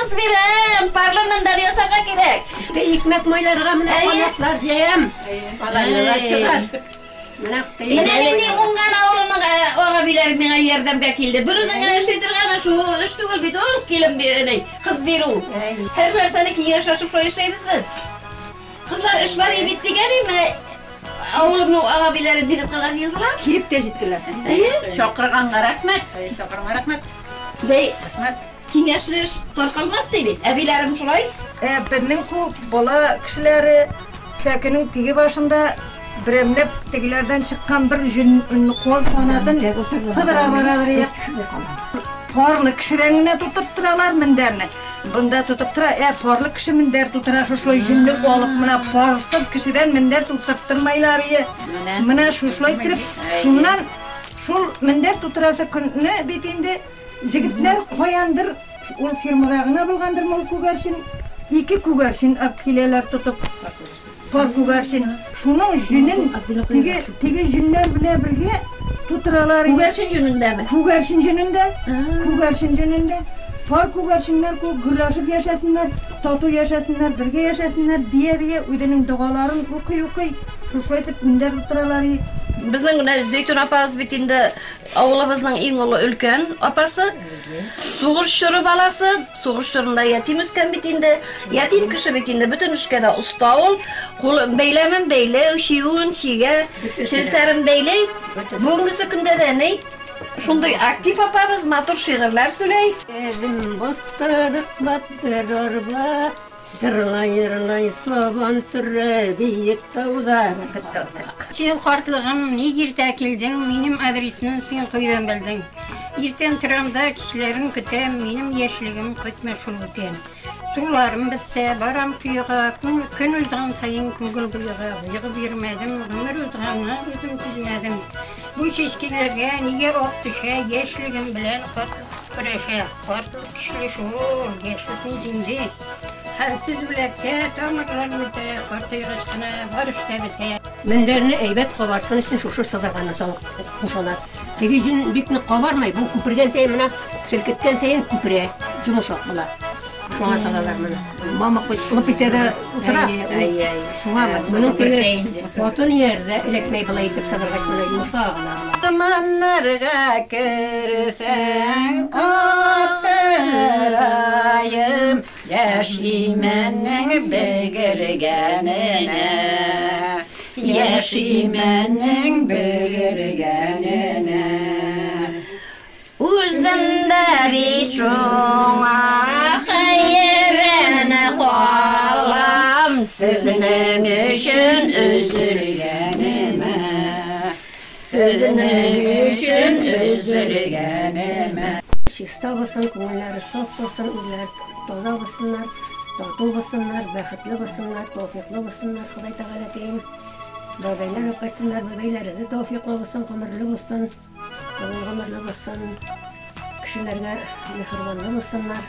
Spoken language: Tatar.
Кыз бирәм, парлы мендәр ясарга кирәк. Икмәк майларга менә канатлар җәям. Алайлар чыгар. Менә нинди уңган авылының агабиләре миңа ярдәмгә килде. Бер үзең генә эшли торган шул эш түгел бит ул, килен кыз бирү. Һәр нәрсәне киңәшләшеп шулай эшләйбез без. Кызлар, эш бар бит дигән, менә авылымның агабиләре биреп кырга җыелдылар. Килеп тә җиттеләр. Әйе. Чакырганга рәхмәт. Чакырганга рәхмәт. Бәй, киңәшле эш таркалмас ди бит. Әбиләрем шулай. Безнең күп бала кешеләре сәкенең теге башында берәмләп тегеләрдән чыккан бер җөн каз канатын сыдыра барадыр я. Парлы кешедән генә тотып торалар мендәрне. Бында тотып тора, парлы кеше мендәр тутыра, шушылай җөнле алып, менә парсыз кешедән мендәр тутырып тормайлар ие. Менә шушылай иттереп, шуннан шул мендәр тутырасы көнне бит инде җегетләр каяндыр ул фирмада гына булгандыр ул күгәрчен, ике күгәрчен алып киләләр тотып. Пар күгәрчен. Шуның җөнен теге җөннәр белән бергә тутыралар. Күгәрчен җөнендәме? Күгәрчен җөнендә. Күгәрчен җөнендә. Пар күгәрченнәр күк гөрләшеп яшәсеннәр, тату яшәсеннәр, бергә яшәсеннәр, дия-дия үзенең догаларын укый-укый, шушылай итеп мендәр тутыралар. Безнең менә Зәйтүн апабыз бит инде авылыбызның иң олы өлкән апасы. Сугыш чоры баласы, сугыш чорында ятим үскән бит инде. Ятим кеше бит инде, бөтен эшкә дә оста ул. Кулы бәйләмен бәйләү, чигүен чигә, челтәрен бәйләй. Бүгенгесе көндә дә ни? Шундый актив апабыз, матур шигырьләр сөйләй. Эзем бастырыклап бер арба, җырлай-җырлай сабан сөрә биек тауда. Син картлыгым, ник иртә килдең, минем адресны син кайдан белдең? Иртән торам да кичләрен көтәм, минем яшьлегем көтмә шул бүтән. Суларым бетсә, барам коега, көн узган саен күңел буега, егып йөрмәдем, гомер узганны үзем сизмәдем. Бу чәчкәләргә нигә ак төшә, яшьлегем белән картлык көрәшә. Картлык көчле шул, яшьлекне җиңде. Хәлсез беләккә тамырлар үтә, картайгач кына бар эш тә бетә. Мендәрне әйбәт кабарсын өчен шушы сыдырганны салып кушалар. Теге җөн бик нык кабармай, бу күпергән саен менә селкеткән саен күперә, йомшак була. Шуңа салалар моны. Мама лып итә дә утыра. Шуңа моның теге хатын иярдә эләкмәй болай итеп сыдыргач менә йомшак гына була. Урманнарга керсәң, аптырайым, яшь имәннең бөгелгәненә, яшь имәннең бөгелгәненә. Үзем дә бит шуңа хәйран калам, сезнең өчен өзелгәнемә, сезнең өчен өзелгәнемә. Чиста булсын, күңелләре саф булсын, үзләре таза булсыннар, тату булсыннар, бәхетле булсыннар, тәүфиклы булсыннар, Ходай Тәгалә телим. Бәбәйләр кайтсыннар, бәбәйләре дә тәүфиклы булсын, гомерле булсын, гомерле булсын, кешеләргә миһербанлы булсыннар.